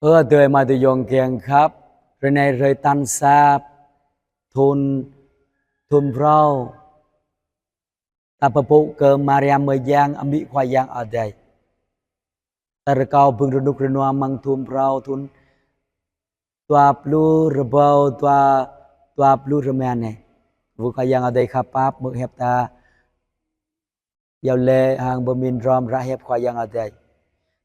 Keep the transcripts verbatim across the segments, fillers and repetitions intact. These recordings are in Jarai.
Ơ adơi amai ayŏng kiăng khăp, hrơi anai hrơi tal sa, thun, thun phrâo. Ta pơpŭ kơ Maria Mơyang, amĭ Khua Yang Adai. Ta rơkâo bưng rơnŭk rơnua amăng thun phrâo, thun dua pluh rơbâo dua, dua pluh rơma anai. Wơ̆t Khua Yang Adai khăp pap, hmư̆ hiăp ta iâu laĭ hăng pơmĭn hrŏm ră hiăp Khua Yang Adai.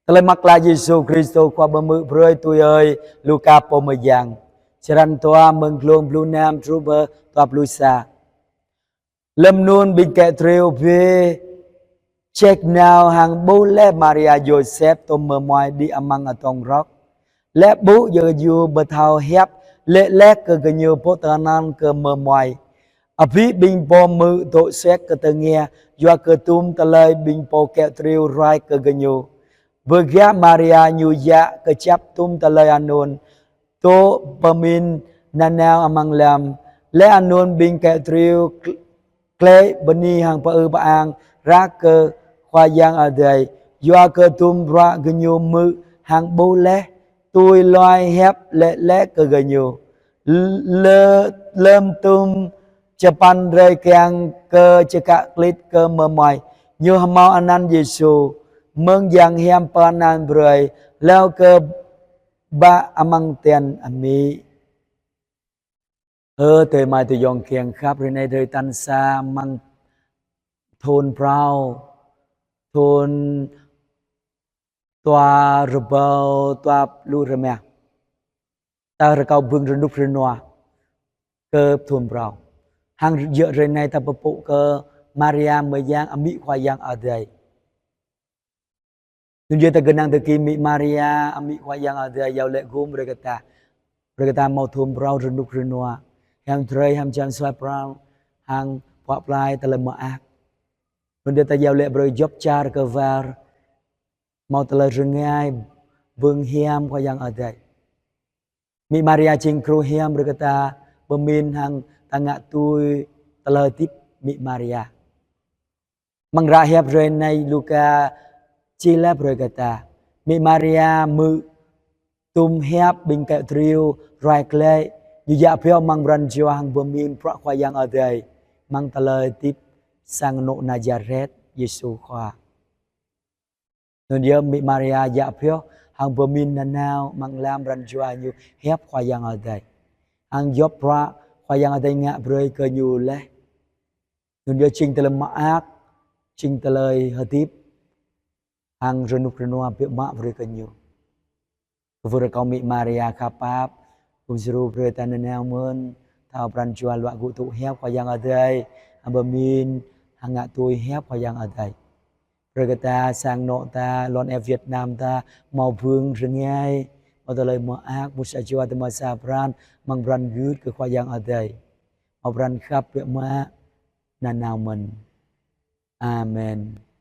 Tơlơi mơak klă Yêsu Krist Khua pơhmư̆ brơi tui ơi Luka pô mơyang. Črăn dua, mơ̆ng glông pluh năm truh pơ dua pluh sa. Lơm anŭn ƀing kĕ triu bĕ ček nao hăng ƀuh laih Maria Yôsep tôm mơmuai đĭ amăng atông rơ̆k. Laih ƀuh yơh gơñu pơthâo hiăp laĭ laih kơ gơñu pô tơnăn kơ mơmuai. Abih ƀing pô hmư̆ dŏ sĕk kơ tơngia, yua kơ tum tơlơi ƀing pô kĕ triu ruai kơ gơñu. Bơ gah Maria ñu djă kơjăp tum tơlơi anŭn, dŏ pơmĭn nanao amăng lăm. Laih anŭn ƀing kĕ triu klĕ bơni hăng pơư pơang ră kơ Khua Yang Adai, yua kơ tum bruă gơñu hmư̆ hăng ƀuh laih, tui luai hiăp laĭ laih kơ gơñu. Lơ-, lơm tum čơpăn hrơi kiăng kơ čơkă klĭt kơ mơmuai, ñu hơmâo anăn Yêsu, mơ̆ng yang hiam pơanăn brơi, hlâo kơ ba amăng tian amĭ. Ơ adơi amai ayŏng kiăng khăp, hrơi anai hrơi tal sa amăng thun phrâo, thun dua rơbâo dua pluh rơma. Ta rơkâo bưng rơnŭk rơnua kơ thun phrâo. Hăng yơh hrơi anai ta pơpŭ kơ Maria Mơyang, amĭ Khua Yang Adai. Anŭn yơh ta kơnang tơki amĭ Maria, amĭ Khua Yang Adai iâu laĭ gum brơi kơ ta. Brơi kơ ta hmâo thun phrâo rơnŭk rơnua, hiam drơi, hiam jan suaih pran, hăng pơplai tơlơi mơak. Anŭn yơh ta iâu laĭ brơi djŏp čar kơ war, hmâo tơlơi rơngai bưng hiam Khua Yang Adai. Amĭ Maria jing gru hiam brơi kơ ta pơmĭn hăng ta ngă tui tơlơi hơdip amĭ Maria. Amăng ră hiăp hrơi anai Luka čih laih brơi kơ ta, amĭ Maria hmư̆ tum hiăp ƀing kĕ triu ruai glaĭ, ñu djă pioh amăng pran jua hăng pơmĭn bruă Khua Yang Adai amăng tơlơi hơdip sang anŏ Nazaret Yêsu Khua. Anŭn yơh amĭ Maria djă pioh hăng pơmĭn nanao amăng lăm pran jua ñu hiăp Khua Yang Adai, hăng djŏp bruă Khua Yang Adai ngă brơi kơ ñu laih. Anŭn yơh jing tơlơi mơak, jing tơlơi hơdip, hăng rơnŭk rơnua biă mă brơi kơ ñu. Kơwưh rơkâo amĭ Maria khăp pap gum djru brơi ta nanao mơ̆n, thâo pran jua luă gŭ tŭ hiăp Khua Yang Adai, hăng pơmĭn hăng ngă tui hiăp Khua Yang Adai. Brơi kơ ta sang anŏ ta, lŏn ĕp Việt Nam ta, hmâo bưng rơngai, hmâo tơlơi mơak, mŭt sa jua tơma sa pran, amăng pran gưt kơ Khua Yang Adai. Hmâo pran khăp biă mă nanao mơ̆n. Amen.